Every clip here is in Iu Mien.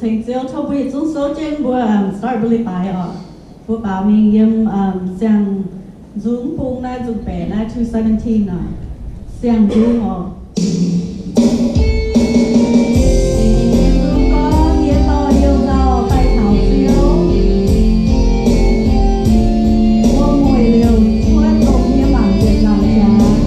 Tengx Ziouv, tov mbuo yietc zungv souv jienv mbuo, um, start mbuo leiz-baaix oc. Mbuo baaux mingh yiem, um, siang-nzung bung naaiv, nzung baeqc naaiv, two seventeen oc. Siang-nzung oc. Yie gorngv, yie dorh youh nzauh daaih taux Ziouv, wuom-mueic liouc cuotv dongh yie mangc ziepc nzaangc jaax.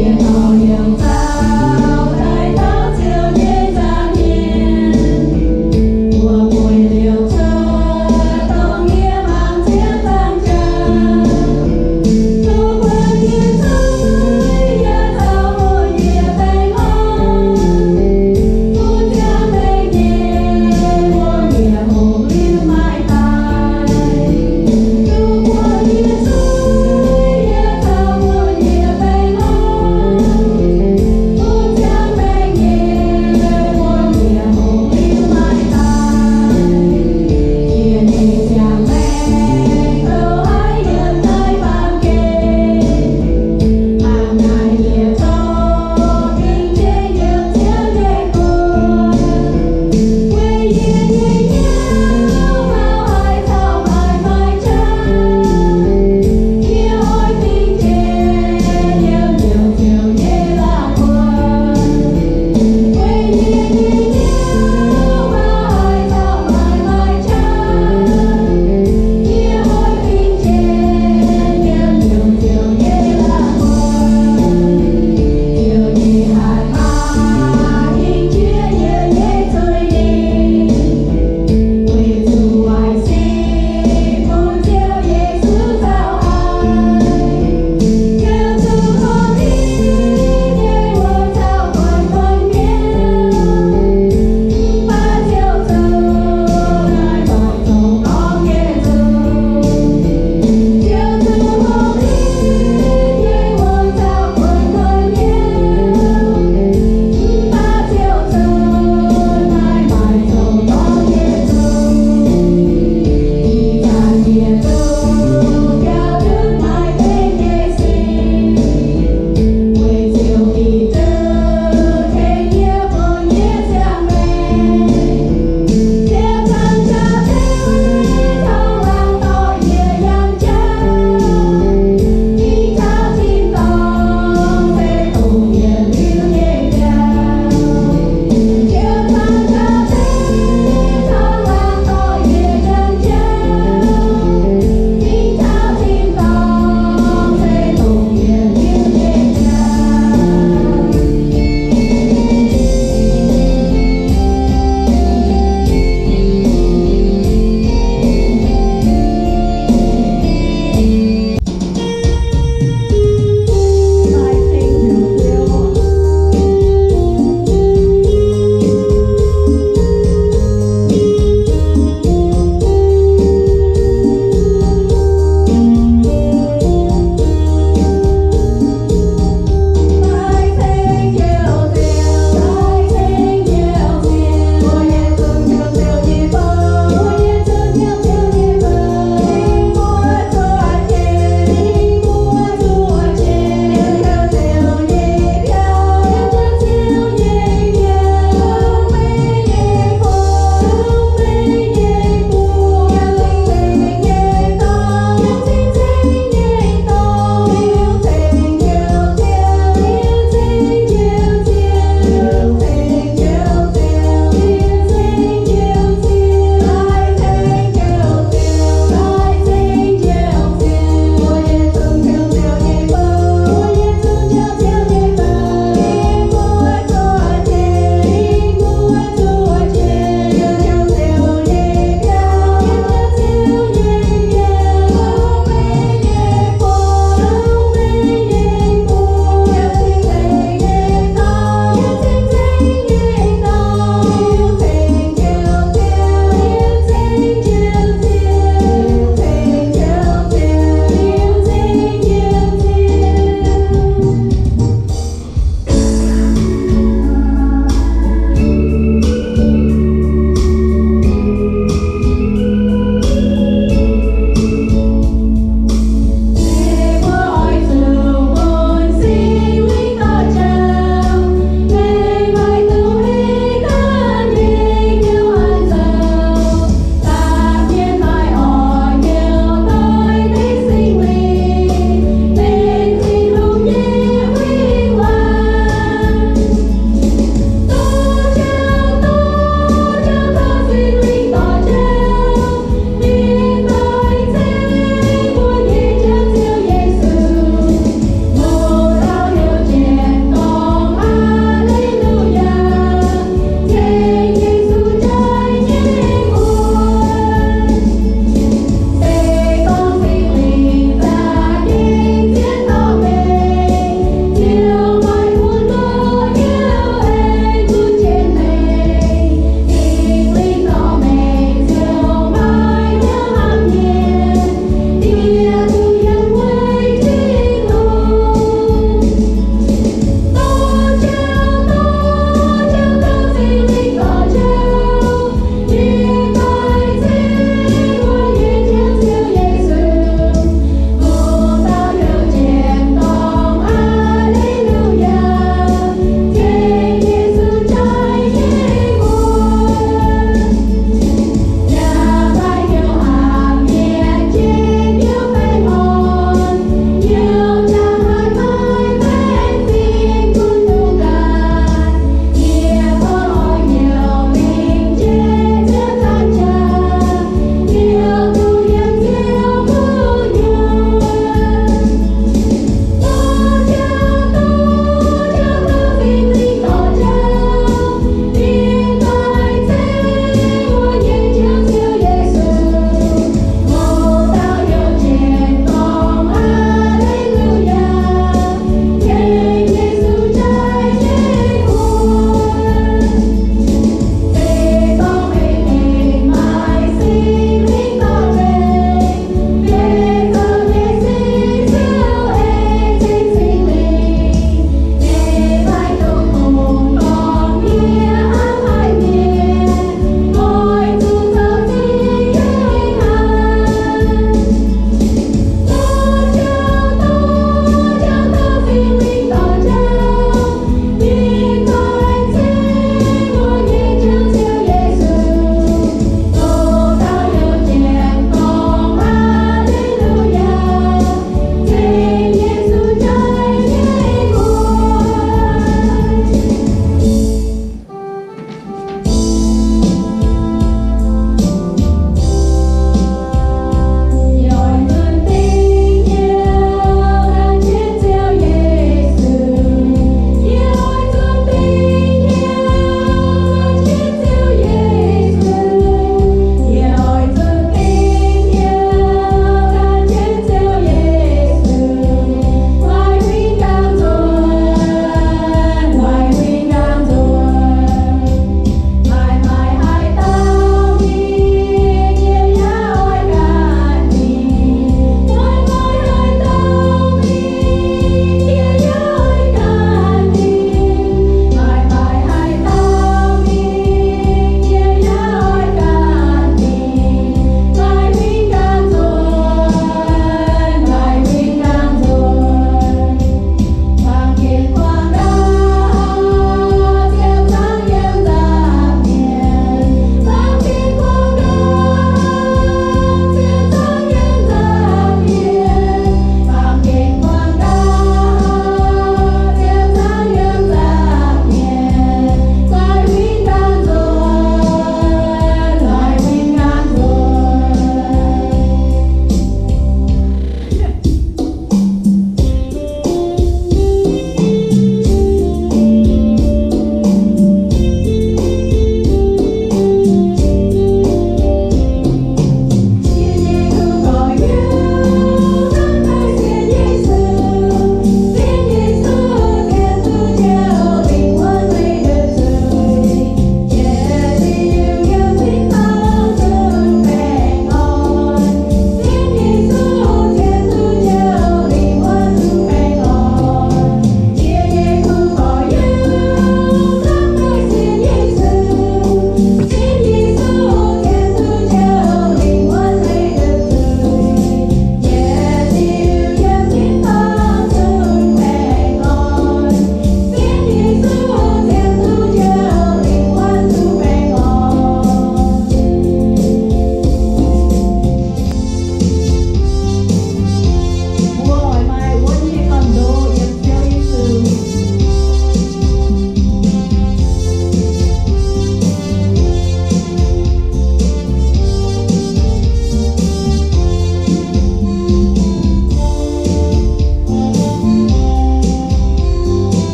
Yie dorh youh nzauh daaih taux Ziouv nyei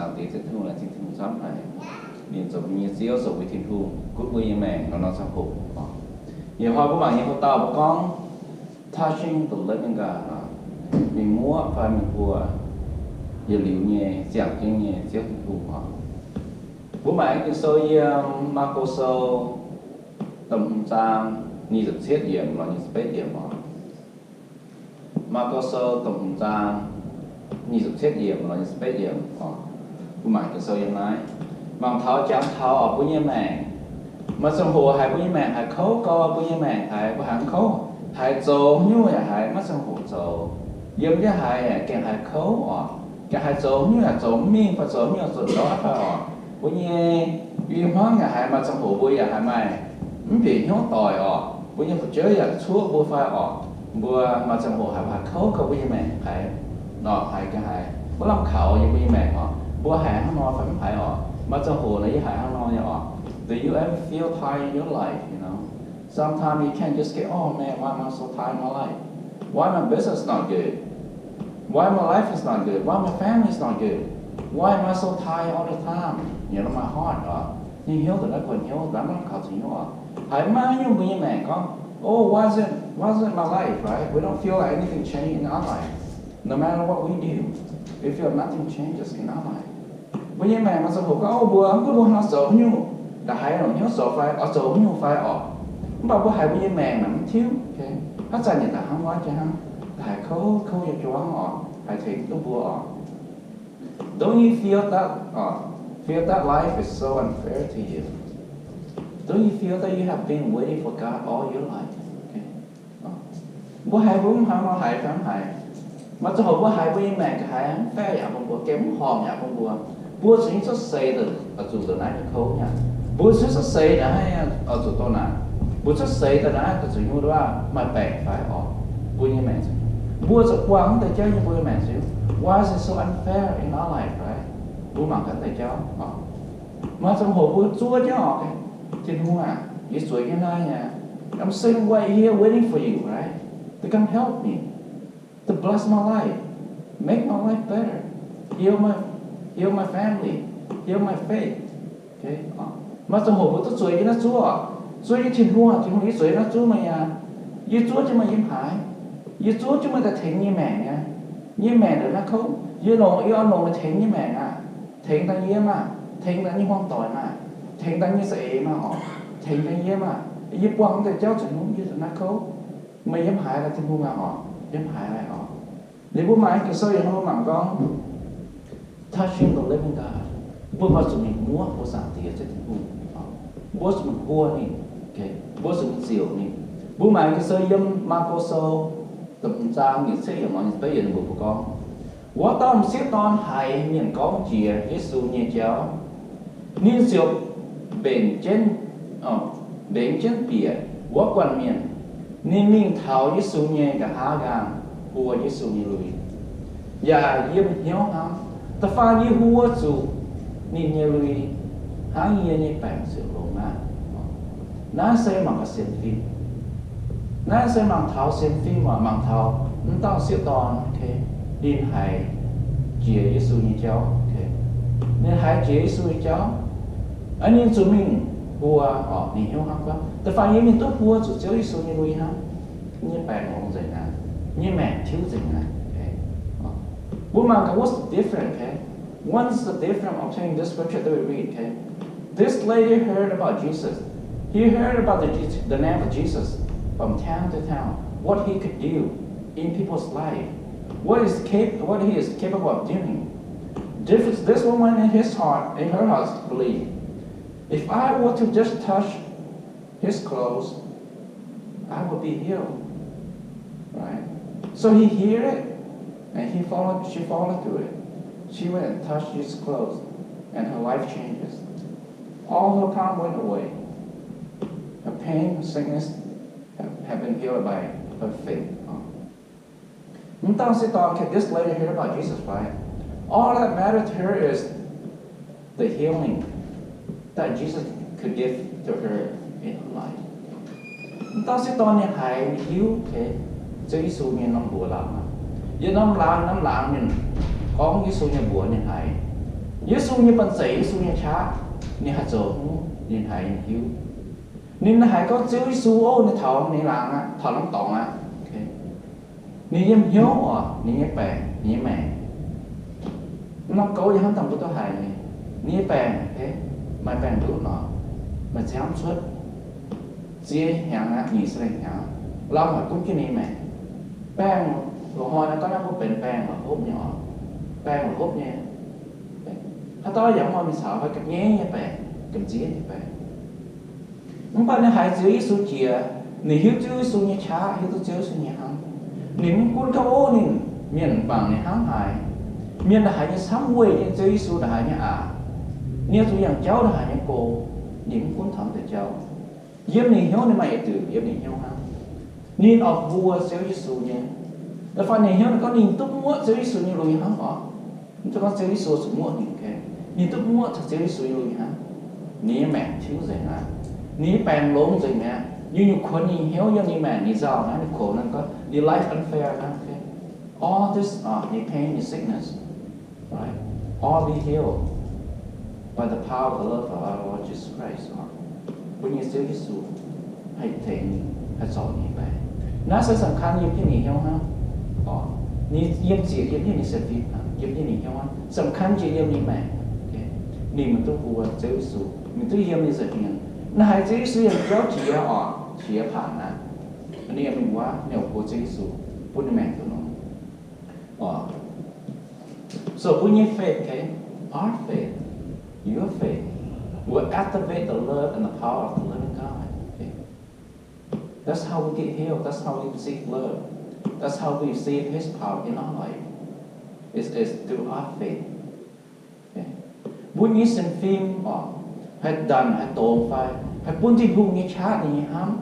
Zaangc Diex Ziouv Tin-Hungh laengz zingh Tin-Hungh camv haic, ninh zoux mbuo nyei Ziouv, zoux mbuo Tin-Hungh, gunv mbuo nyei maengc nor nor ziangh hoc. Ih hnoi mbuo mangc nyei hoc dauh mbuo gorngv, Touching the living God, mingh muoqv fai mingh buoz yietc liuz nyei ziangh jienv nyei Ziouv Tin-Hungh oc. Mbuo mangc Ging-Sou yiem Maako Sou da'hmz zaang nyic ziepc cietv yiemc lorz nyic ziepc betv yiemc oc. Maako Sou da'hmz zaang nyic ziepc cietv yiemc lorz nyic ziepc betv yiemc oc. Mbuo mangc Ging-Sou yiem naaiv. Mangc taux jangx taux oc mbuo nyei maengc. Maaih ziangh hoc haiz mbuo nyei maengc haiz kouv gau, mbuo nyei maengc haiz mbuo haiz kouv, haiz zoux nyungc yaac haiz maiv ziangh hoc zoux. Yiem jienv haiz gengh haiz kouv oc. Gengh haiz zoux nyungc yaac zoux mv mingh fai zoux nyungc yaac zuotc ndortv fai oc. Mbuo nyei i hmuangv yaac haiz maaih ziangh hoc mbuo yaac haiz maaih mv bieqc hnyouv doic oc. Mbuo nyei fu'jueiv yaac cuoqv mbuo fai oc. Mbuo maaih ziangh hoc haiz mbuo haiz kouv gau mbuo nyei maengc haiz, nor haiz gengh haiz maiv lamh kaux yiem mbuo nyei maengc oc. Mbuo haiz hnangv nor fai mv haiz oc? Maaih ziangh hoc nor yie haiz hnangv nor nyei oc. Do you ever feel tired in your life, you know? Sometimes you can't just get, "Oh man, why am I so tired in my life? Why my business not good? Why my life is not good? Why my family is not good? Why am I so tired all the time?" You know, my heart oc. Ninh hnyouv daaih naaiv guanh hnyouv, maiv lamh kaux zuqc hnyouv oc. Haiz maiv nyungc mbuo nyei maengc gorngv, "Oh, why is it, why is it my life, right? We don't feel like anything change in our life. No matter what we do, we feel nothing changes in our life." Mbuo nyei maengc maaih ziangh hoc gorngv, "Oh, mbuo, mv gunv mbuo hnangv zoux nyungc, ndongc haaix longc hnyouv zoux fai, oix zoux nyungc fai oc." Mv baac mbuo haiz mbuo nyei maengc naaic mv tiuv, haaix zanc nyei daaih hnangv wuov jiex hnangv, daaih haiz kouv kouv nyei juangv oc, haiz tengx duqv mbuo oc. Don't you feel that, uh, feel that life is so unfair to you? Don't you feel that you have been waiting for God all your life? Mbuo haiz mbuo mv hnangv nor haiz fai mv haiz? Maaih ziangh hoc mbuo haiz mbuo nyei maengc haiz mv fair yaac bun mbuo, gengh mv horpc yaac bun mbuo. Mbuo zuqc nyei cuotv seix daaih oix zuqc ndongc naaiv nyei kouv nyei. Mbuo zuqc cuotv seix daaih oix zuqc ndongc naaic. Mbuo cuotv seix daaih naaiv oix zuqc nyungc duqv maaih baengc fai oc. Mbuo nyei maengc, mbuo zuqc buangh wuov deix jauv nyei mbuo nyei maengc ziouc. Why is it so unfair in our life, right? Mbuo mangc gaax deix jauv oc. Maaih ziangh hoc mbuo zuov jienv oc, Tin-Hungh aah, yie zueiz jienv naaiv nyei. I'm sitting right here waiting for you, right? To come help me, to bless my life, make my life better, heal my, heal my family, heal my faith. Maaih ziangh hoc mbuo duqv zueiz jienv naaiv zuov oc. Zuov jienv Tin-Hungh aah, Tin-Hungh, yie zueiz naaiv zuov meih aqv. Yie zuov jienv meih yiem haaix? Yie zuov jienv meih daaih tengx nyei maengc aqv. Nyei maengc ndongc naaiv kouv, yie longc, yie oix longc meih tengx nyei maengc aah. Tengx daaih yie maah, tengx daaih nyei hmuangv doic maah, tengx daaih nyei za'eix maah oc, tengx daaih yie maah. Yie buangh deix jauv zuqc hnyouv yie ndongc naaiv kouv. Meih yiem haaix laaic, Tin-Hungh aah oc, yiem haaix laaic oc. Liuz mbuo mangc Ging-Sou yietc hnoi mbuo mangc gorngv, touching the living God, mbuo maiv zuqc mingh muoqv mbuo Zaangc Diex Ziouv Tin-Hungh. Mbuo zuqc mingh huo ninh, mbuo zuqc mingh ziouc ninh. Mbuo mangc Ging-Sou yiem Maako Sou da'hmz zaang nyic ziepc yietc yiemc, mbuo gorngv, wuov dauh m'sieqv dorn haiz mienh gorngv jiex Yesu nyei jauv, ninh ziouc mbenc jienv, mbenc jienv bieqc wuov guanh mienh. Ninh mingh taux Yesu nyei nqa'haav nqaang, huo Yesu nyei lui, yaac yiem hnyouv hnamv, da'faanh yie huo zuqc ninh nyei lui, hnangv yie nyei baengc ziouc longx aqv. Naaiv se mangc gaax sienx fim. Naaiv se mangc taux sienx fim, mangc taux m'dauh m'sieqv dorn, ninh haiz jiex Yesu nyei jauv. Ninh haiz jiex Yesu nyei jauv, ninh zuqc mingh huo, ninh hnyouv hnamv gorngv, da'faanh yie mingh duqv huo zuqc Ziouv Yesu nyei lui hnangv, nyei baengc longx nzengc aqv, nyei maengc tiuv nzengc aqv. Mbuo mangc gaax, what's the difference, okay? What's the difference between this scripture that we read, okay? This lady heard about Jesus. He heard about the, Je- the name of Jesus from town to town, what he could do in people's life, what is cap- what he is capable of doing. This, this woman in his heart, in her heart, believed, if I were to just touch his clothes, I will be healed. Right? So he hear it, and he followed, she followed through it. She went and touched his clothes, and her life changes. All her problem went away. Her pain, her sickness have, have been healed by her faith. M'dauh m'sieqv dorn, okay, this lady heard about Jesus, right? All that mattered to her is the healing that Jesus could give to her in her life. M'dauh m'sieqv dorn ninh haiz, ninh hiuv, okay, Ziouv Yesu nyei norm mbuox laangz. Yietc norm laangz, norm laangz ninh gorngv Yesu nyei mbuox ninh haiz. Yesu nyei banh zeic, Yesu nyei qaqv, ninh haih zoux hnyouv, ninh haiz ninh hiuv. Ninh haiz gorngv Ziouv Yesu, o, ninh taux ninh laangz aqv, taux norm dorngx aqv. Ninh yiem hnyouv oc, ninh nyei baengc, ninh nyei maengc. Norm gouv yie hnamv daaih mbuo duqv haiz nyei. Ninh nyei baengc, maaih baengc nduqv nor, maaih ziangv cuotv, ziex hnyangx aqv, nyic ziepc lengh hnyangx, lamh haic gunv jienv ninh nyei maengc. Baengc loz-hnoi naaiv gorngv naaiv mbuo benx baengc la'hopv nyei oc. Baengc la'hopv nyei. Haaix dauh yaac mv oix mingh caux fai ga'nyeiv nyei baengc, gamh nziev nyei baengc. Mv baac ninh haiz Ziouv Yesu jiex, ninh hiuv Ziouv Yesu nyei qaqv, hiuv duqv Ziouv Yesu nyei hnamv. Ninh mv gunv gorngv, o, ninh mienh mangc ninh hnangv haaix, mienh ndongc haaix nyei camv weih nyei Ziouv Yesu ndongc haaix nyei aqc, ninh zuqc yangh jauv ndongc haaix nyei go, ninh mv gunv taux deix jauv. Yiem ninh hnyouv ninh maaih yietc diuc yiem ninh hnyouv hnangv. Ninh oix mbuo Ziouv Yesu nyei. Da'faanh ninh hnyouv ninh gorngv ninh duqv muoqv Ziouv Yesu nyei lui hnangv oc. Mv zeiz gorngv Ziouv Yesu zuqc muoqv ninh, ninh duqv muoqv taux Ziouv Yesu nyei lui hnangv. Ninh nyei maengc tiuv nzengc aqv. Ninh nyei baengc longx nzengc mi'aqv. Nyungc-nyungc kuonx ninh hnyouv yiem ninh maengc, ninh nzauh hnangv, ninh kox hnangv, gorngv ninh life unfair hnangv. All this, uh, ninh pain, ninh sickness, right? All be healed by the power of the love of our Lord Jesus Christ. Mbuo nyei Ziouv Yesu haih tengx ninh, haih zorc ninh baengc. Naaiv se สำคัญ yiem jienv ninh hnyouv hnangv. Ninh yiem ziec yiem jienv ninh sienx fim hnangv, yiem jienv ninh hnyouv hnangv, สำคัญ jiex yiem ninh maengc. Ninh maiv duqv mbuo Ziouv Yesu, maiv duqv yiem ninh nza'hmien. Naaiv haiz Ziouv Yesu yiem jauv jiex oc, jiex paanx aqv. Ninh mingh wuov, ninh oix mbuo Ziouv Yesu bun ninh maengc duqv longx. So bun nyei faith, okay? Our faith, your faith will activate the love and the power of the living God. Okay? That's how we get healed. That's how we receive love. That's how we receive His power in our life. It's, it's through our faith. Mbuo nyei sienx fim oc, haih ndanc, haih dongz fai haih bun Tin-Hungh nyei qaqv ninh nyei hnamv,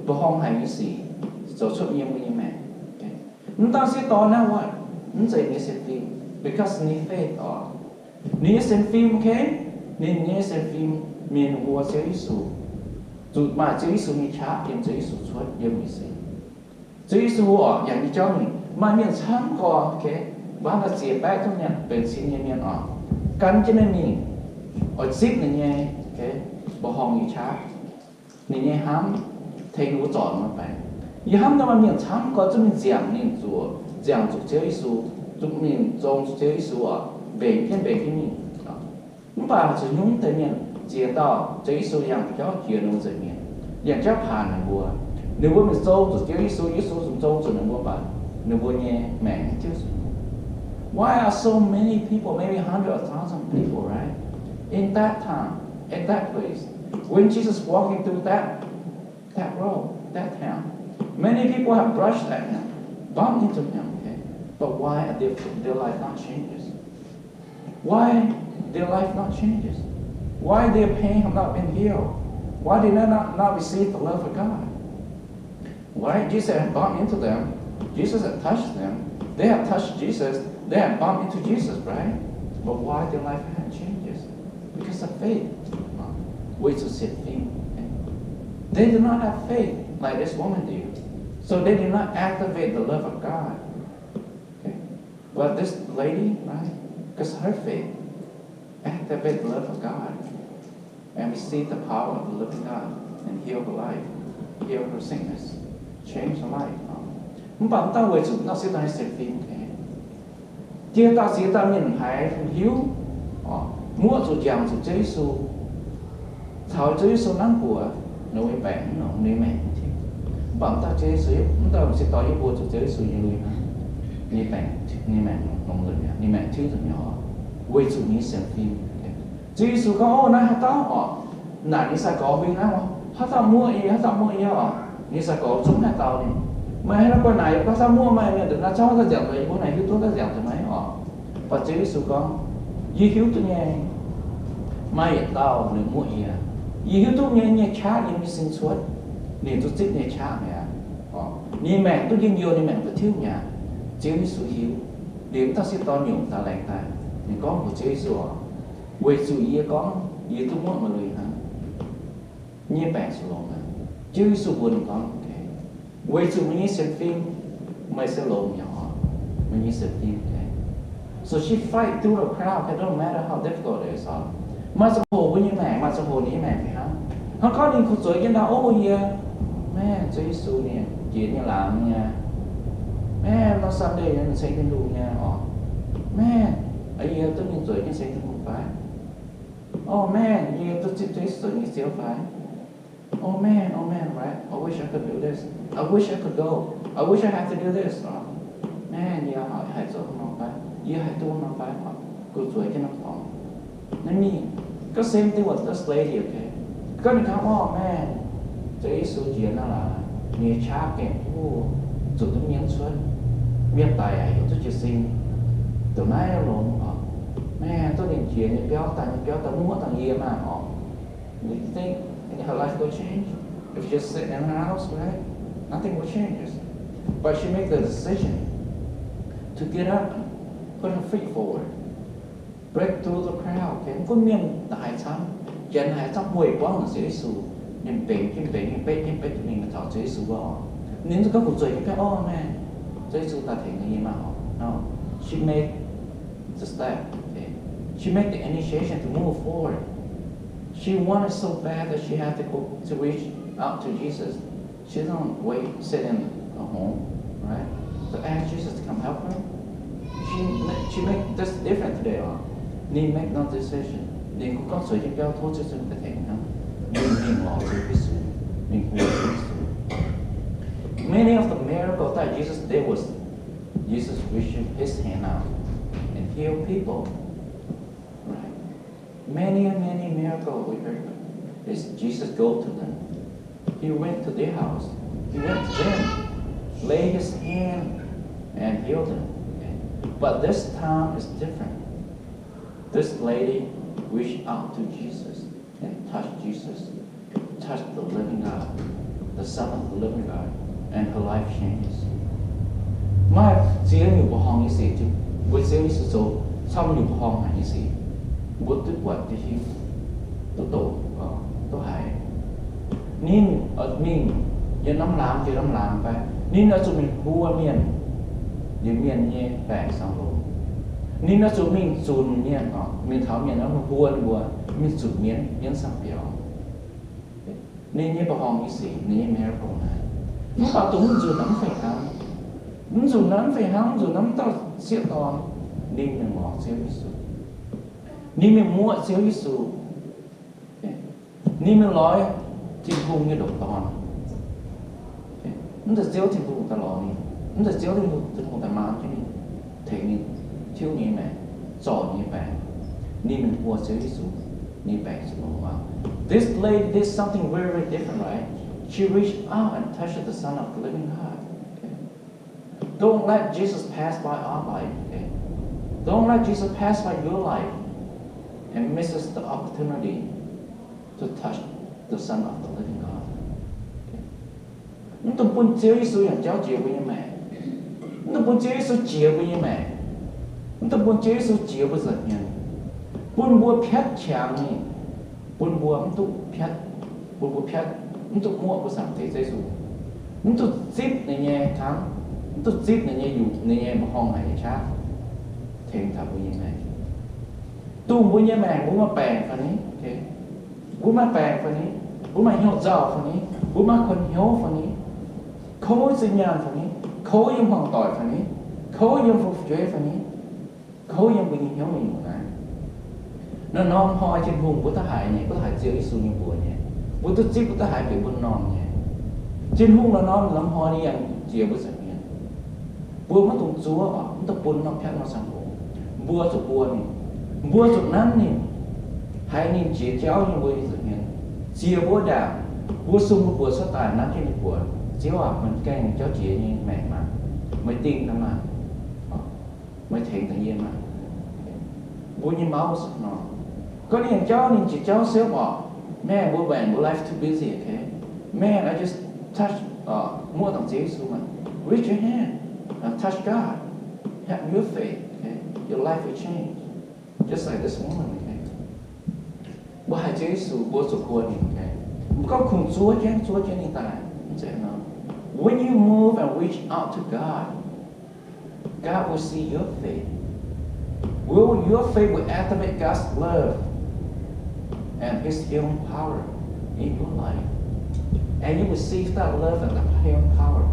mbuoqc horngh haic nyei sic zoux cuotv yiem mbuo nyei maengc. Mv dangh sieqv dorn naaiv wuov, mv zeiz ninh nyei sienx fim, because ninh nyei faith oc, ninh nyei sienx fim, okay, ninh nyei sienx fim mingh mbuo Ziouv Yesu, zuqc maaih Ziouv Yesu nyei qaqv yiem Ziouv Yesu cuotv yiem ninh sin. Ziouv Yesu oc, yangh nyei jauv mingh, maaih mienh camv gorx, okay, mbuo hnamv daaih ziex baeqv duqv nyanc benx sin nyei mienh oc, gan jienv ninh mingh, oix zipv ninh nyei, okay, mbuoqc horngh nyei qaqv, ninh nyei hnamv, tengx ninh mbuo zorc ninh mbuo baengc. Yie hnamv daaih maaih mienh camv gorx zungv mingh nziangc ninh zuqc, nziangc zuqc Ziouv Yesu, zungv mingh zong zuqc Ziouv Yesu oc, mbenc jienv mbenc jienv mingh. Mv baac zuqc nyungc deix mienh ziex dauh Ziouv Yesu yangh jauv jiex ninh mbuo nza'hmien, yangh jauv paanx ninh mbuo. Ninh mbuo mingh zong zuqc Ziouv Yesu, Yesu zungv zong zuqc ninh mbuo, mv baac ninh mbuo nyei maengc tiuv zuqc. Why are so many people, maybe hundred or thousand people, right, in that town, in that place, when Jesus walking through that that road, that town, many people have brushed at him, bumped into him, okay? But why their, their life not changes? Why their life not changes? Why their pain have not been healed? Why they not, not receive the love of God? Right? Jesus had bumped into them. Jesus had touched them. They had touched Jesus. They had bumped into Jesus, right? But why their life hadn't changes? Because of faith. 为主显明. They did not have faith like this woman did. So they did not activate the love of God. Okay? But this lady, right, because her faith activate the love of God and receive the power of the living God and heal her life, heal her sickness, change her life. Mv baac mv dauh weic zuqc naaiv se naaiv se fim. Jiex dauh ziex dauh mienh haiz hiuv, muoqv zuqc njangc zuqc Ziouv Yesu, caux Ziouv Yesu nanv buoz, ninh nyei baengc, ninh nyei maengc. Mv baac mv dauh Ziouv Yesu, mv dauh se dorh yie mbuo zuqc Ziouv Yesu nyei lui hnangv, ninh nyei baengc, ninh nyei maengc longx nzengc mi'aqv, ninh maengc tiuv nzengc mi'aqv oc, weic zuqc ninh nyei sienx fim. Ziouv Yesu gorngv, o, naaiv haaix dauh oc, naaic ninh sai-gorx huing hnangv oc, haaix dauh muoqv yie, haaix dauh muoqv yie oc, ninh sai-gorx zungv haaix dauh ninh. Meih haaix dauh guai naaic yie, haaix dauh muoqv meih, mienh ndongc naaiv zungv haaix dauh nziangc meih, yie mbuo naaic hiuv duqv haaix dauh nziangc meih oc. Mv baac Ziouv Yesu gorngv, yie hiuv duqv nyei, maaih yietc dauh ninh muoqv yie. Yie hiuv duqv nyei, nyei qaqv yiem yie sin cuotv, ninh duqv zipv nyei qaqv mi'aqv. Ninh maengc duqv njien-youh, ninh maengc duqv tiuv mi'aqv. Ziouv Yesu hiuv. Liuz mv dauh sieqv dorn nyungc daaih laengz daaih, ninh gorngv mbuox Ziouv Yesu oc, weic zuqc yie gorngv yie duqv muoqv meih lui hnangv, nyei baengc se longx aqv. Ziouv Yesu mbuox ninh gorngv, weic zuqc meih nyei sienx fim, meih se longx mi'aqv oc, meih nyei sienx fim. So she fight through the crowd, it don't matter how difficult it is. Maaih ziangh hoc mbuo nyei maengc, maaih ziangh hoc ninh nyei maengc fih hnangv. Hnangv gorngv ninh kuh zueiz jienv ndau, o, yie, man, Ziouv Yesu ninh jiex nyei laangz nyei, man, nor Sunday ninh ceng Tin-Hungh nyei oc, man, yie duqv ninh zueiz jienv ceng Tin-Hungh fai? Oh man, yie duqv zipv Yesu nyei Ziouv fai? Oh man, oh man, right? I wish I could do this. I wish I could go. I wish I had to do this. Man, yie haih zoux norm fai? Yie haih duqv norm fai? Kuh zueiz jienv norm dorngx. Naaiv mingh, go same thing with this lady, okay? Gorngv ninh hnamv, oh man, Ziouv Yesu jiex naaiv laaix, ninh nyei qaqv gaengh huv, zuqc duqv mienv cuotv, mienh daic heuc duqv jiez sin, dongh naaiv longx oc. Man, duqv ninh jiex nyei biauv, daaih nyei biauv daaih muoqv dangh yie maah oc. You think her life will change? If she just sit in her house, right? Nothing will change. But she make the decision to get up, put her feet forward, break through the crowd, okay? Mv gunv mienh daaih haaix camv, janx haaix camv, weic buangv Ziouv Yesu, ninh mbenc jienv mbenc, ninh betv jienv betv, ninh mingh taux Ziouv Yesu wuov oc. Ninh zungv gorngv kuh zueiz jienv, oh man, Ziouv Yesu daaih tengx yie maah oc. No, she made the step, okay? She made the initiation to move forward. She wanted so bad that she had to go to reach out to Jesus. She don't wait, sit in a home, right? To ask Jesus to come help her. She, she make this different today oc. Ninh make no decision. Ninh kuh gorngv zueiz jienv biauv tov Ziouv Yesu daaih tengx hnangv. Ninh mingh lorz Ziouv Yesu. Ninh mbuox Ziouv Yesu. Many of the miracle that Jesus did was Jesus reaching his hand out and heal people. Right? Many, many miracles we heard is Jesus go to them. He went to their house. He went to them, laid his hand, and healed them. Okay? But this time is different. This lady reached out to Jesus and touched Jesus, touched the living God, the Son of the living God, and her life changed. Maaih ziex nyungc mbuoqc horngh nyei sic, mbuo Ziouv Yesu zoux camv nyungc mbuoqc horngh haic nyei sic, mbuo duqv buatc duqv hiuv, duqv doqc, duqv haiz. Ninh mingh yiem norm laangz jiex norm laangz fai? Ninh oix zuqc mingh buo mienh, liuz mienh nyei baengc saeng longx. Ninh oix zuqc mingh zunc mienh, mingh taux mienh, mbuo ninh mbuo mingh zunc mienv, mienv saeng biaux. Ninh nyei mbuoqc horngh nyei sic, ninh nyei miracle naaiv. Mv baac dongh mv nzunc naaiv mv fih hnangv. Mv nzunc naaiv mv fih hnangv, mv nzunc naaiv mv dauh sieqv dorn, ninh mingh lorz Ziouv Yesu. Ninh mingh muoqv Ziouv Yesu. Ninh mingh lorz Tin-Hungh nyei ndoqc dorn. Mv zeiz Ziouv Tin-Hungh daaih lorz ninh. Mv zeiz Ziouv Tin-Hungh, Tin-Hungh daaih maan jienv ninh, tengx ninh, tiuv ninh nyei maengc, zorc ninh nyei baengc. Ninh mingh buo Ziouv Yesu, ninh baengc zuqc longx aqv. This lady did something very, very different, right? She reached out and touched the Son of the living God. Okay? Don't let Jesus pass by our life. Okay? Don't let Jesus pass by your life and misses the opportunity to touch the Son of the living God. Okay? Mv dungx bun Ziouv Yesu yangh jauv jiex mbuo nyei maengc. Mv dungx bun Ziouv Yesu jiex mbuo nyei maengc. Mv dungx bun Ziouv Yesu jiex mbuo nza'hmien. Bun mbuo piatv qangx ninh. Bun mbuo mv duqv piatv, bun mbuo piatv, mv duqv muoqv mbuo Zaangc Diex Ziouv Yesu. Mv duqv zipv ninh nyei hnamv, mv duqv zipv ninh nyei yuqc, ninh nyei mbuoqc horngh haic nyei qaqv tengx taux mbuo nyei maengc. Dongh mbuo nyei maengc, mbuo maaih baengc fai ni? Mbuo maaih baengc fai ni? Mbuo maaih hnyouv nzauh fai ni? Mbuo maaih kuonx hnyouv fai ni? Kouv zinh nyaanh fai ni? Kouv yiem hmuangx doic fai ni? Kouv yiem fu'jueiv fai ni? Kouv yiem mbuo nyei hnyouv nyungc-nyungc naaiv. Norm-norm hnoi Tin-Hungh mbuo duqv haiz nyei, mbuo duqv haiz Ziouv Yesu nyei mbuox nyei, mbuo duqv zipv, mbuo duqv haiz bieqc mbuo norm nyei. Tin-Hungh norm-norm norm hnoi ninh yangh jiex mbuo nza'hmien. Mbuo maiv dungx zuov oc, mv dungx bun norm piatv norm saeng-hoc. Mbuo zuqc buo ninh, mbuo zuqc nanv ninh, haiz ninh jiex jauv yiem mbuo nyei nza'hmien, ziex mbuo ndaangc, mbuo sung mbuo buoz cuotv daaih nanv jienv ninh buoz, Ziouv aac, meih gaengh jauv jiex nyei maengc maah! Meih dingh daaih maah! Meih tengx daaih yie maah! Mbuo nyei mouth nor, gorngv ninh jauv, ninh jiex jauv siepv oc. Man, mbuo maengc, mbuo life too busy, okay? Man, I just touch, uh, muoqv dangc Ziouv Yesu maah! Raise your hand, uh, touch God, have your faith, okay? Your life will change, just like this woman, okay? Mbuo haiz Ziouv Yesu, mbuo zuqc buo ninh, okay? Mv gorngv kungx zuov jienv, zuov jienv ninh daaih, mv zeiz nor. When you move and reach out to God, God will see your faith. Will your faith will activate God's love and His healing power in your life? And you receive that love and that healing power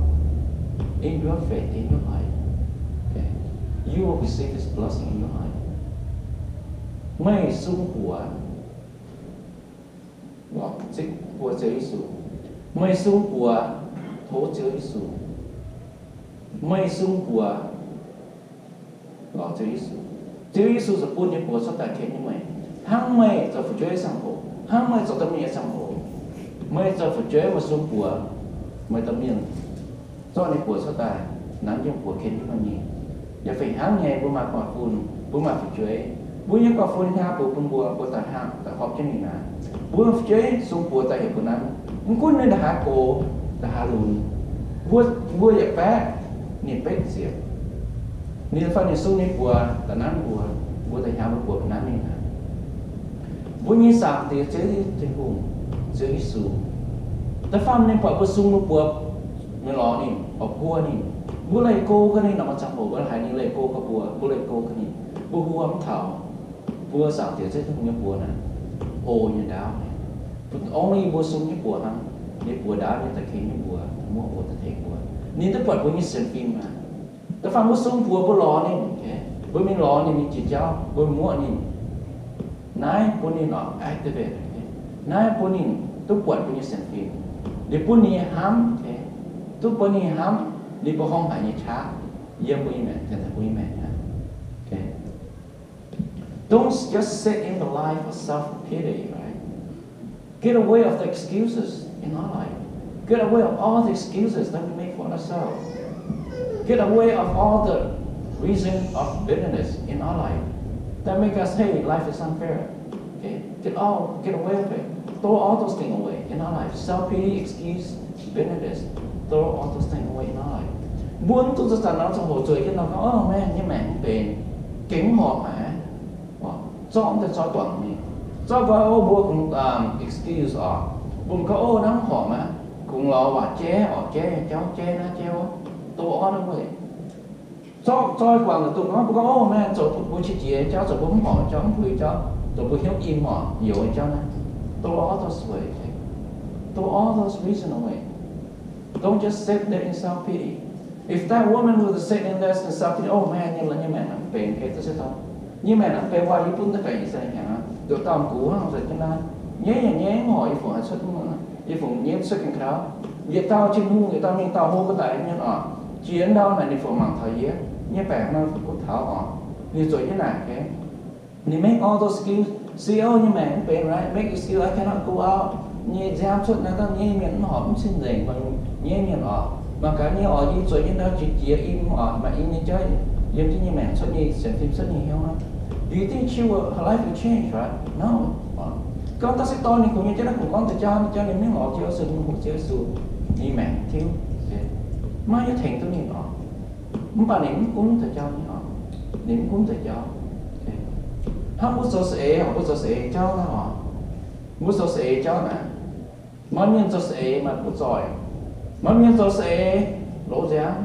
in your faith, in your life. Okay? You will receive His blessing in your life. Meih sung buoz, mbuox Ziouv Yesu, meih sung buoz, tov Ziouv Yesu. Meih sung buoz, lorz Ziouv Yesu. Ziouv Yesu ziouc bun nyei buoz cuotv daaih ken jienv meih. Hnangv meih zoux fu'jueiv ziangh hoc, hnangv meih zoux domh mienh nyei ziangh hoc, meih zoux fu'jueiv, meih sung buoz, meih domh mienh zorqv ninh buoz cuotv daaih, nanv jienv buoz ken jienv meih mingh. Yaac fih hnangv nyei, mbuo maaih guaax fun, mbuo maaih fu'jueiv, mbuo nyei guaax fun hnyangx-bouc bun mbuo, mbuo daaih hnyangx daaih horpc jienv ninh naaic. Mbuo fu'jueiv sung buoz daaih heuc mbuo nanv, mv gunv ninh daaih haaix gox, daaih haaix lunx, mbuo, mbuo yaac baeqv ninh betv ziepc. Ninh fai ninh sung ninh buoz daaih nanv mbuo, mbuo daaih hnyangx mbuo buoz nanv ninh aqv. Mbuo nyei Zaangc Diex Ziouv Tin-Hungh, Ziouv Yesu, da'faanh ninh buatc mbuo sung mbuo buoz, mingh lorz ninh, oix buo ninh. Mbuo leih go gaax ninh, nor maaih ziangh hoc mbuo haiz ninh leih go gaax mbuo, mbuo leih go gaax ninh, mbuo huo mv taux. Mbuo Zaangc Diex Ziouv Tin-Hungh nyei buoz naaic, hlo nyei ndaauv. Only mbuo sung nyei buoz hnangv, ninh buoz ndaauv nyei daaih ken jienv mbuo, muoqv mbuo, daaih tengx mbuo. Ninh duqv buatc mbuo nyei sienx fim aqv. Da'faanh mbuo sung buoz mbuo lorz ninh, mbuo mingh lorz ninh nyei jiex jauv, mbuo muoqv ninh. Naaiv bun ninh oix activate, naaiv bun ninh duqv buatc mbuo nyei sienx fim. Liuz bun ninh nyei hnamv, duqv bun ninh nyei hnamv, ninh mbuo horngh haic nyei qaqv yiem mbuo nyei maengc, mbuo nyei maengc aqv. Don't just sit in the life of self-pity, right? Get away of the excuses in our life. Get away of all the excuses that we make for ourselves. Get away of all the reason of bitterness in our life that make us, hey, life is unfair. Okay? Get all, get away of it. Throw all those things away in our life. Self-pity, excuse, bitterness. Throw all those things away in our life. Mbuo mv dungx zanc-zanc nor ziangh hoc zueiz jienv nor gorngv, oh man, yie nyei maengc mv benx, gengh mv horpc aqv. Zorqv daaih zoi guangc mingh. Zorqv mbuo, o, mbuo kungx excuse oc. Mbuo gorngv, o, naaiv mv horpc aqv. Kungx lorz waac jaiv oc, jaiv nyei jauv, jaiv naaiv jaiv wuov, do orn wuov. Zorqv zoi guangc dongh mbuo gorngv, o, maengx zoux mbuo qiex jiez jauv, zoux mbuo mv horpc jauv, mv puix jauv, zoux mbuo hnyouv im horpc youz jauv naaiv. Throw all those away. Throw all those reason away. Don't just sit there in self-pity. If that woman were to sit in there in self-pity, oh man, yie nyei maengc mv benx, nyei maengc mv benx, waac yie bun daaih baengc ih zanc hnyangx, nduqc dauh gux hnangv nor, nyei yaac nyei mv horpc, yie fungc haih cuotv, yie fungc nyei cuotv gengh kaux. Yietc dauh Tin-Hungh, yietc dauh mingh dauh hlo ga'daic mienh oc, jiex ndau naaic ninh fungc mangc taux yie nyei baengc nor, fungc taux oc, ninh zueiz jienv naaic, okay. Ninh make all those excuse, see, o, nyei maengc mv benx, right? Make excuse, I cannot go out. Nyei nziaamv cuotv naaiv, dangh nyei mienh mv horpc, mv cing-nzengc, nyei mienh oc. Mangc gaax nyei oc, yie zueiz nyei ndau jiex jiex im oc, maaih i nyei jauv yiem jienv nyei maengc cuotv nyei sienx fim cuotv nyei hnyouv aqv. Do you think she will, her life will change, right? No. Gorngv daaih se dorh ninh kungx nyei jauv naaiv kungx gorngv deix jauv, jauv ninh mv lorz Ziouv Yesu, mv bungx Ziouv Yesu, ninh maengc tiuv. Maiv hiuv tengx duqv ninh oc. Mv baac ninh mv gunv deix jauv nyei oc. Ninh mv gunv deix jauv. Hnangv mbuo zoux saeng-eix oc, mbuo zoux saeng-eix jauv naaiv oc. Mbuo zoux saeng-eix jauv naaic, maaih mienh zoux saeng-eix maaih mbuo zoih. Maaih mienh zoux saeng-eix loz nziaamv.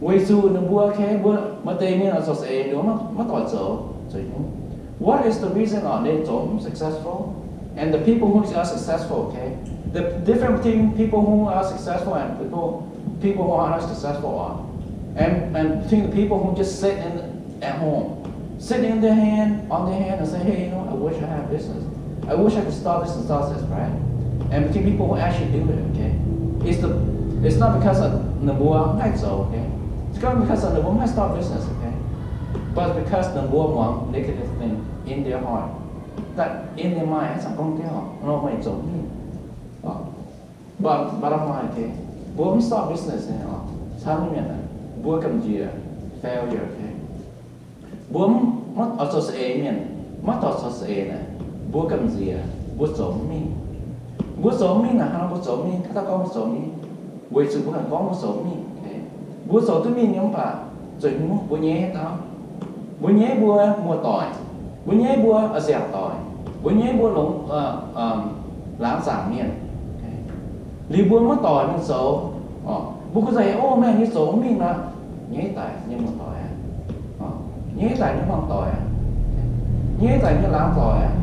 Weic zuqc ninh mbuo, okay, mbuo maaih deix mienh zoux saeng-eix ninh mbuo maiv doic zoux. What is the reason oc ninh zoux mv successful and the people who are successful, okay? The difference between people who are successful and people, people who are not successful oc, and, and between the people who just sit in at home, sitting in their hand, on their hand, and say, hey, you know, I wish I had business. I wish I could start this and start this, right? And between people who actually do it, okay? It's the, it's not because of ninh mbuo mv haih zoux, okay? It's not because of ninh mbuo mv haih start business, okay? But because ninh mbuo muangx negative thing in their heart, that in their mind, 还想讲对哦，那我也走运。 Bottom line, okay? Mbuo mv start business nyei oc, camv nyei mienh, mbuo gamh nziex failure, okay? Mbuo mv, maiv, oix zoux saeng-eix mienh, maiv dorh zoux saeng-eix naaic, mbuo gamh nziex, mbuo zoux mv mingh. Mbuo zoux mv mingh naaic, hnangv mbuo zoux mv mingh, haaix dauh gorngv mbuo zoux mv mingh? Weic zuqc mbuo ganh gorngv mbuo zoux mv mingh, okay? Mbuo zoux duqv mingh nyei mv baac zueiz hnyouv mbuo nyei haaix dauh? Mbuo nyei mbuo muoz-doic, mbuo nyei mbuo a'siangx doic, mbuo nyei mbuo longx, laangz zaangc mienh. Liuz mbuo maiv doic mingh zoux, mbuo kuh zaih, o, maengh nyei zoux mv mingh nor, nyei daic nyei muoz-doic aqv. Nyei daaih nyei hmuangv doic aqv. Nyei daaih nyei laangz doic aqv.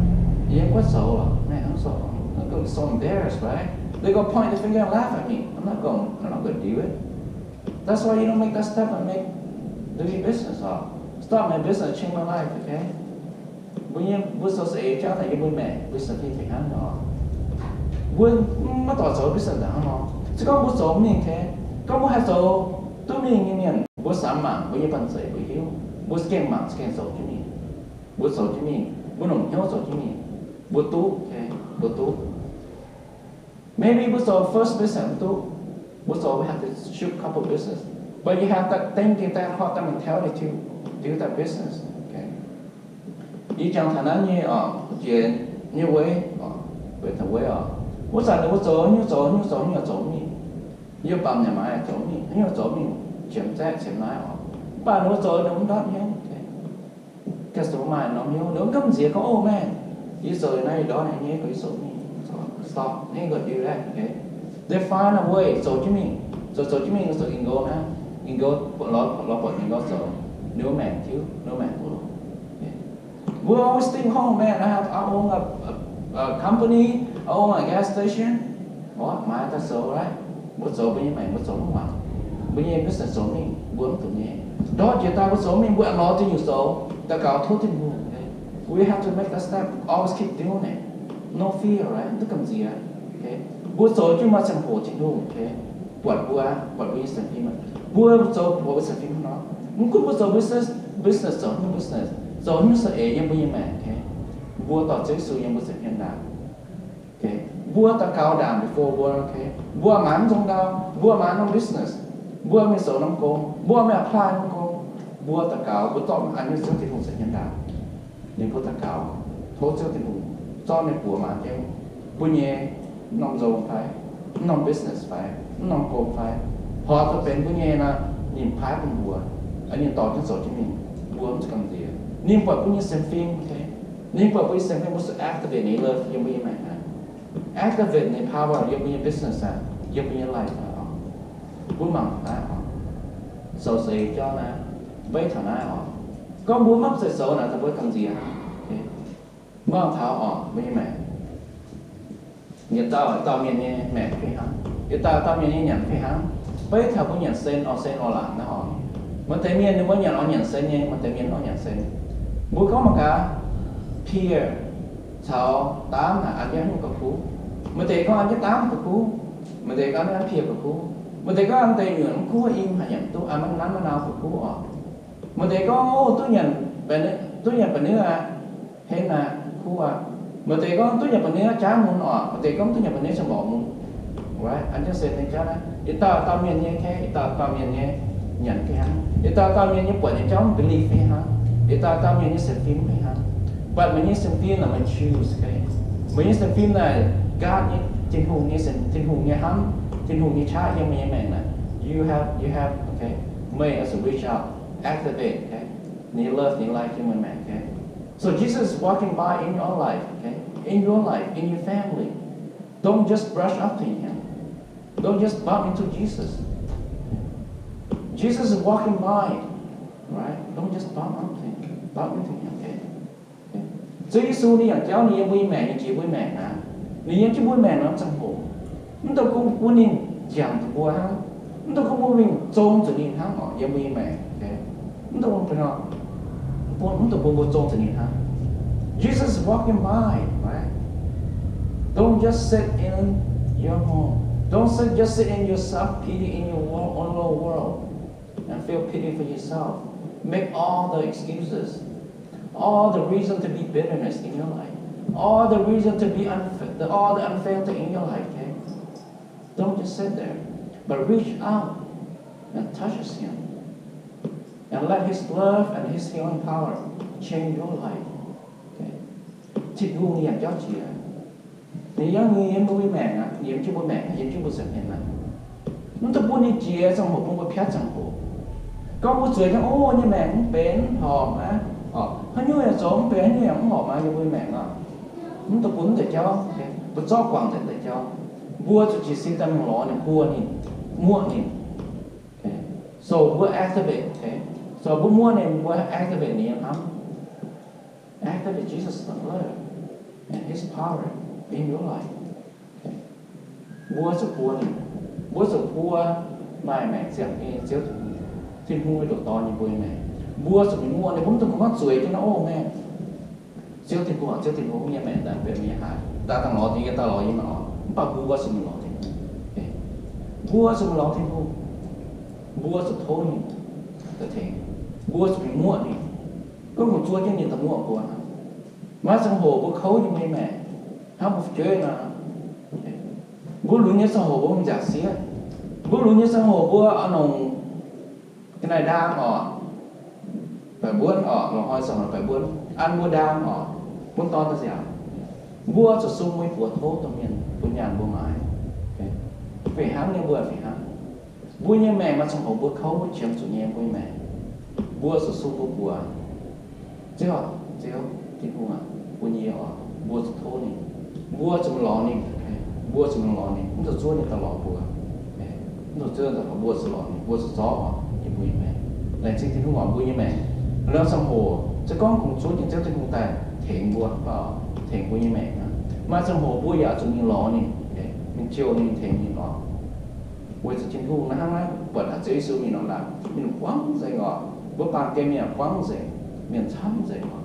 Yie mv guaix zoux lorqc. Man, I'm so, I'm gonna be so embarrassed, right? They're gonna point the finger and laugh at me. I'm not gonna, I'm not gonna do it. That's why you don't make that step and make, do your business, or start my business, change my life, okay? Mbuo nyei, mbuo zoux saeng-eix jauv naaic yiem mbuo maengc, mbuo sienx fim fih hnangv nor. Mbuo maiv dorh zoux business hnangv nor. Se gorngv mbuo zoux mingh, okay? Gorngv mbuo haih zoux duqv mingh nyei mienh, mbuo samx mangc mbuo nyei banh zeic mbuo hiuv, mbuo za'gengh mangc za'gengh zoux jienv mingh. Mbuo zoux jienv mingh, mbuo longc hnyouv zoux jienv mingh, mbuo duqv, okay? Mbuo duqv. Maybe mbuo zoux first business mv duqv. Mbuo zoux, we have to shoot couple business. But you have that thinking, that heart, that mentality to do that business. Okay. Yie jangx taux naaiv nyei, oc, jiex nyei weic, oc, weic taux weic oc. Wuov zanc ninh mbuo zoux nyungc, zoux nyungc, zoux nyungc, zoux mingh. Yie baac yaac maiv zoux mingh, nyungc zoux mingh, qiemx zaeqv qiemx naaiv oc. Mv baac ninh mbuo zoux ninh mbuo mv ndortv hnyouv. Okay. Customer maaih norm hnyouv, ninh mbuo gamh nziex gorngv, oh man, yie zoux naaiv, yie ndortv naaiv nyei, gorngv yie zoux mingh, stop, ain't gonna do that, okay? They find a way, zoux jienv mingh, zoux, zoux jienv mingh, zoux in go naaiv, in go, lorz, lorz buatc in go zoux, ninh mbuo maengc tiuv, ninh mbuo maengc duqv. Okay. We always think, oh man, I have, I own a, a, a company, I own a gas station. Orqv, maaih daaih zoux, right? Mbuo zoux mbuo nyei maengc, mbuo zoux mv muangx. Mbuo nyei business zoux mingh, mbuo mv duqv nyei. Ndortv jiex daaih mbuo zoux mingh, mbuo aengx lorz duqv nyungc zoux, daux gaux tov Tin-Hungh, okay? We have to make that step, always keep doing it. No fear, right? Mv duqv gamh nziex, okay? Mbuo zoux jienv maaih ziangh hoc Tin-Hungh, okay? Buatc mbuo, buatc mbuo nyei sienx fim. Mbuo zoux buatc mbuo sienx fim nor. Mv gunv mbuo zoux business, business zoux haaix nyungc business, zoux haaix nyungc saeng-eix yiem mbuo nyei maengc, okay? Mbuo dorh Ziouv Yesu yiem mbuo sienx fim ndaangc. Okay. Mbuo daux gaux ndaangc before mbuo, okay? Mbuo maaiz mv nzong ndau, mbuo maaiz norm business, mbuo mingh zoux norm gong, mbuo mingh apply norm gong, mbuo daux gaux, mbuo dorh an nyei Ziouv Tin-Hungh sienx fim ndaangc. Ninh mbuo daux gaux, tov Ziouv Tin-Hungh zorqv ninh buoz maaiz jienv mbuo nyei norm nzong fai, mv norm business fai, mv norm gong fai, horpc zuqc benx mbuo nyei nor, ninh paaiv bun mbuo, ninh dorh jienv zoux jienv mingh, mbuo mv zuqc gamh nziex. Ninh buatc mbuo nyei sienx fim, okay? Ninh buatc mbuo nyei sienx fim, mbuo zuqc activate ninh love yiem mbuo nyei maengc aqv. Activate ninh power yiem mbuo nyei business aqv, yiem mbuo nyei life aqv. Mbuo mangc taux naaiv oc. Zoux seix jauv naaiv, beiv taux naaiv oc. Gorngv mbuo maiv zeiz zoux naaic, dongh mbuo gamh nziex. Mangc taux oc, mbuo nyei maengc. Yietc dauh dauh mienh nyei maengc fih hnangv. Yietc dauh dauh mienh nyei nyanc fih hnangv. Beiv taux mbuo nyanc sen oc, sen oc laangc naaiv oc. Maaih deix mienh ninh mbuo nyanc oc nyanc sen nyei, maaih deix mienh oc nyanc sen. Mbuo gorngv mangc gaax, pear caux daamv naaic an jienv haaix nyungc gauh kuv? Maaih deix gorngv an jienv daamv gauh kuv. Maaih deix gorngv an pear gauh kuv. Maaih deix gorngv an deix nyuoqc mv kuv, i mv haaix nyanc duqv, an maiv nanv maiv nau gauh kuv oc. Maaih deix gorngv, o, duqv nyanc, duqv nyanc ba'neuv aqv, henv aqv, kuv aqv. Maaih deix gorngv duqv nyanc ba'neuv jaav mun oc, maaih deix gorngv duqv nyanc ba'neuv ziangh mborqc mun. Right? An jienv sen nyei jauv naaiv, yietc dauh dauh mienh nyei, okay, yietc dauh dauh mienh nyei nyanc fih hnangv. Yietc dauh dauh mienh nyei buatc nyei jauv mv believe fih hnangv. Yietc dauh dauh mienh nyei sienx fim fih hnangv. But meih nyei sienx fim naaic meih choose, okay? Meih nyei sienx fim naaic, God nyei, Tin-Hungh nyei sienx, Tin-Hungh nyei hnamv, Tin-Hungh nyei qaqv yiem meih nyei maengc naaic. You have, you have, okay? Meih zuqc reach out, activate, okay? Ninh love, ninh life yiem meih maengc, okay? So Jesus is walking by in your life, okay? In your life, in your family. Don't just brush up to him. Don't just bump into Jesus. Jesus is walking by, right? Don't just bump up to him, bump into him, okay? Ziouv Yesu ninh yangh jauv ninh yiem mbuo nyei maengc, ninh jiex mbuo nyei maengc naaic. Ninh yiem jienv mbuo maengc norm ziangh hoc. Mv dungx kungx bun ninh njiangc zuqc mbuo hnangv. Mv dungx kungx bun mingh zong zuqc ninh hnangv oc, yiem mbuo nyei maengc. Mv dungx bun, bun, mv dungx bun mbuo zong zuqc ninh hnangv. Jesus is walking by, right? Don't just sit in your home. Don't sit, just sit in your self-pity in your wo-, own little world and feel pity for yourself. Make all the excuses. All the reason to be bitterness in your life. All the reason to be unf-, the, all the unfair thing in your life, okay? Don't just sit there, but reach out and touches him. And let his love and his healing power change your life. Okay? Tin-Hungh ninh yangh jauv jiex. Ninh yiem, ninh yiem mbuo nyei maengc aqv, ninh yiem jienv mbuo maengc, yiem jienv mbuo sienx fim aqv. Mv dungx bun ninh jiex ziangh hoc bun mbuo piatv ziangh hoc. Gorngv mbuo zueiz hnangv, o, nyei maengc mv benx, mv horpc aqv, haaix nyungc yaac zoux mv benx, haaix nyungc yaac mv horpc aqv yiem mbuo nyei maengc aqv. Mv dungx bun mv deix jauv, mbuo zorqv guangc deix jauv. Mbuo zuqc jiez sin daaih mingh lorz ninh, buo ninh, muoqv ninh. So mbuo activate, okay? Taux mbuo muoqv ninh, mbuo activate ninh nyei hnamv, activate Jesus' love and His power in your life. Mbuo zuqc buo ninh, mbuo zuqc buo maaih maengc ziangh nyei Ziouv Tin-Hungh, Tin-Hungh nyei ndoqc Dorn nyei mbuo nyei maengc. Mbuo zuqc mingh muoqv ninh, mbuo mv dungx gorngv zueiz jienv naaiv, Ov, maengh Ziouv Tin-Hungh, Ziouv Tin-Hungh, nyei maengc daaih benx yiem haaix, daaih dangh lorz dingc yie daaih lorz yie maengc oc. Mv baac mbuo zuqc mingh lorz Tin-Hungh. Mbuo zuqc mingh lorz Tin-Hungh. Mbuo zuqc tov ninh daaih tengx. Mbuo zuqc mingh muoqv ninh. Gorngv kungx zuov jienv ninh daaih muoqv mbuo hnangv. Maaih ziangh hoc mbuo kouv yiem mbuo nyei maengc, hnangv mbuo fu'jueiv nor. Mbuo lunx nyei ziangh hoc mbuo mv nziaauc sieqv. Mbuo lunx nyei ziangh hoc mbuo oix nongc ga'naaiv ndaang oc, baeqc mbuonv oc, longc hnoi ziangh hoc baeqc mbuonv, an mbuo ndaang oc, mbuo dorn daaih nziaauc. Mbuo zuqc sung mbuo nyei buoz tov domh mienh bun nyaanh mbuo maaiz. Fih hnangv nyei, mbuo fih hnangv. Mbuo nyei maengc maaih ziangh hoc mbuo kouv, mbuo qiemx zuqc nyei mbuo nyei maengc. Mbuo zuqc sung mbuo buoz, Ziouv, Ziouv Tin-Hungh aac, bun yie oc. Mbuo zuqc tov ninh. Mbuo zuqc mingh lorz ninh. Mbuo zuqc mingh lorz ninh, mv zuqc zuov ninh daaih lorz mbuo. Mv zuqc zuov ninh daaih lorz, mbuo zuqc lorz ninh, mbuo zuqc zorqv oc, yiem mbuo nyei maengc. Laengz zingh Tin-Hungh oc, mbuo nyei maengc. Laengz zingh hoc, se gorngv kungx zuov jienv Ziouv Tin-Hungh daaih tengx mbuo, tengx mbuo nyei maengc. Maaih ziangh hoc mbuo yaac zuqc mingh lorz ninh, mingh jouh ninh, tengx ninh oc. Weic zuqc Tin-Hungh naaiv hnangv naaiv buatc haic Ziouv Yesu mingh norm laangz, mingh buangv nzengc oc. Mbuo baamh gen mienh buangv nzengc, mienh camv nzengc oc.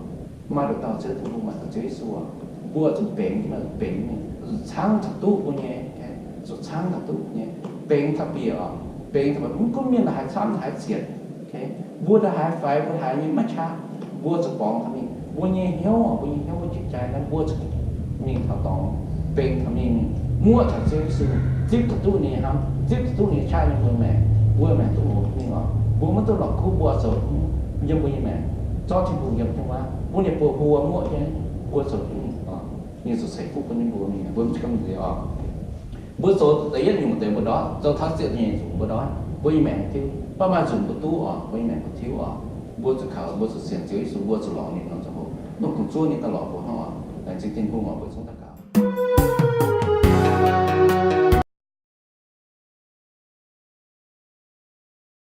Maaih nduqc dauh Ziouv Tin-Hungh, maaih dauh Ziouv Yesu oc. Mbuo zuqc benx, benx mingh, zuqc caangv taux duqv mbuo nyei, zuqc caangv taux duqv nyei, benx taux bieqc oc. Benx taux mv gunv mienh ndongc haaix camv, ndongc haaix cietc, mbuo ndongc haaix faix, mbuo ndongc haaix nyei maiv qaqv, mbuo zuqc borngz taux mingh. Mbuo nyei hnyouv, mbuo nyei hnyouv, mbuo jiez jai naaiv, mbuo zuqc mingh taux dorngx, benx taux mingh, muoqv taux Ziouv Yesu, zipv taux duqv ninh nyei hnamv, zipv taux duqv ninh nyei qaqv yiem mbuo maengc, mbuo maengc duqv mouz mingh oc. Mbuo maiv duqv lorz kuv, mbuo zoux yiem mbuo nyei maengc, zorqv Tin-Hungh yiem jienv wuov, bun ninh buoz-hlo muoqv jienv, mbuo zoux jienv mingh oc. Ninh zuqc ceix fuqv bun ninh mbuo mingh, mbuo mv gamh nziex oc. Mbuo zoux da'yietv nyungc deix mbuo ndortv, zoux taux ziepc nyeic nyungc mbuo ndortv, mbuo nyei maengc tiuv. Mv baac maaih nzunc mbuo duqv oc, mbuo nyei maengc mbuo tiuv oc. Mbuo zuqc kaux, mbuo zuqc sienx Ziouv Yesu, mbuo zuqc lorz ninh nor ziangh hoc, mv dungx zuov ninh daaih lorz mbuo hnangv oc. Laengz zingh Tin-Hungh oc, mbuo zungv daux gaux.